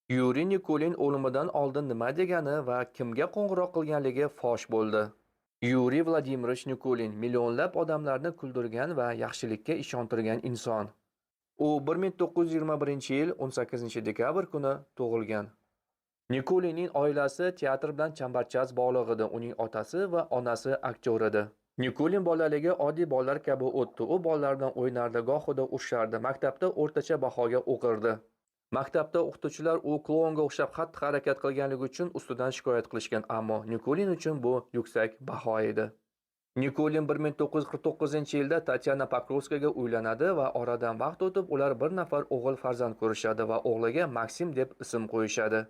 Yuriy Nikulin o'limidan oldin nima degani va kimga qo'ng'iroq qilganligi fosh bo'ldi. Yuriy Vladimirovich Nikulin millionlab odamlarni kuldirgan va yaxshilikka ishontirgan inson. U 1921-yil 18-dekabr kuni tug'ilgan. Nikulinning oilasi teatr bilan chambarchas bog'liq edi. Uning otasi va onasi aktyor edi. Nikulin bolaligi oddiy bolalar kabi o'tdi. U bolalar bilan o'ynardi, gohida urishardi. Maktabda o'rtacha bahoga o'qirdi. Maktabda o'qituvchilar u klounga o'xshab xatti-harakat qilganligi uchun ustidan shikoyat qilishgan, ammo Nikulin uchun bu yuksak baho edi. Nikulin 1949-yilda Tatyana Pokrovskayaga uylanadi va oradan vaqt o'tib ular bir nafar o'g'il farzand ko'rishadi va o'g'liga Maksim deb ism qo'yishadi.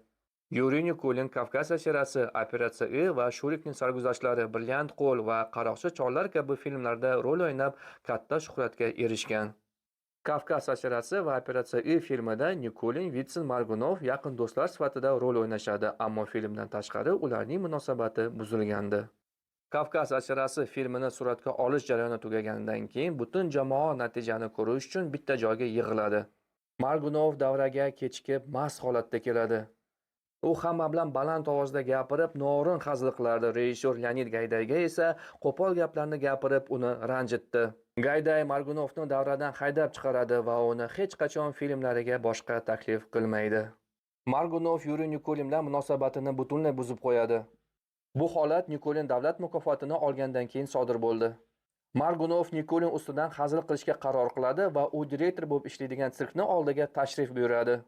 Yuriy Nikulin Kavkaz operasi, Operatsiya I va Shurikning sarguzashtlari, Brilliant qo'l va Qaroqchi chollar kabi filmlarda rol o'ynab katta shuhratga erishgan. Kavkaz operasi va Operatsiya I filmida Nikulin, Vitsin Morgunov yaqin do'stlar sifatida rol o'ynashadi, ammo filmdan tashqari ularning munosabati buzilgandi. Kavkaz operasi filmini suratga olish jarayoni tugaganidan keyin butun jamoa natijani ko'rish uchun bitta joyga yig'iladi. Morgunov davraga kechikib mast holatda keladi. U hamma bilan baland ovozda gapirib, noo'rin hazil qilardi. Rejissyor Leonid Gaydayga esa qo'pol gaplarni gapirib, uni ranjitdi. Gayday Morgunovni davradan haydab chiqaradi va uni hech qachon filmlariga boshqa taklif qilmaydi. Morgunov Yuriy Nikulin bilan munosabatini butunlay buzib qo'yadi. Bu holat Nikulin davlat mukofotini olgandan keyin sodir bo'ldi. Morgunov Nikulin ustidan hazil qilishga qaror qiladi va u direktor bo'lib ishlaydigan sirkni oldiga tashrif buyuradi.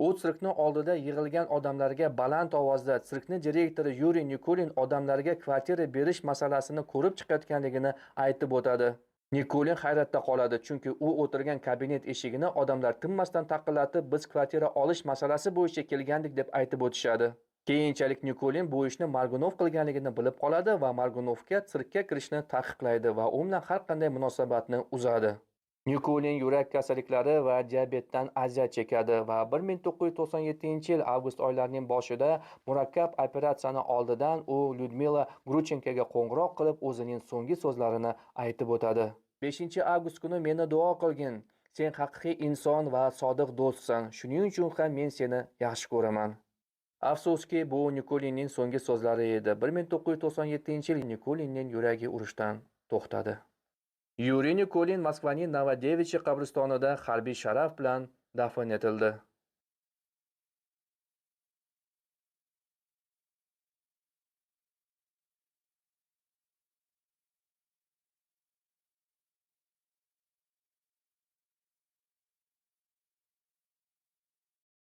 U sirkni oldida yig'ilgan odamlarga baland ovozda sirkni direktori Yuriy Nikulin odamlarga kvartira berish masalasini ko'rib chiqayotganligini aytib o'tadi. Nikulin hayratda qoladi, chunki u o'tirgan kabinet eshigini odamlar tinmasdan taqillatib, biz kvartira olish masalasi bo'yicha kelgandik deb aytib o'tishadi. Keyinchalik Nikulin bu ishni Morgunov qilganligini bilib qoladi va Morgunovga sirkka kirishni taqiqlaydi va u bilan har qanday munosabatni uzadi. Nikulin yurak kasalliklari va diabetdan aziyat chekadi va 1997-yil avgust oylarining boshida murakkab operatsiyani oldidan u Lyudmila Gruchenkoga qo'ng'iroq qilib o'zining so'nggi so'zlarini aytib o'tadi. 5-avgust kuni meni duo qilgin. Sen haqiqiy inson va sodiq do'stsan. Shuning uchun ham men seni yaxshi ko'raman. Afsuski, bu Nikulinning so'nggi so'zlari edi. 1997-yil Nikulinning yuragi urishdan to'xtadi. Yuriy Nikulin Moskvaning Novodevichi qabristonida harbiy sharaf bilan dafn etildi.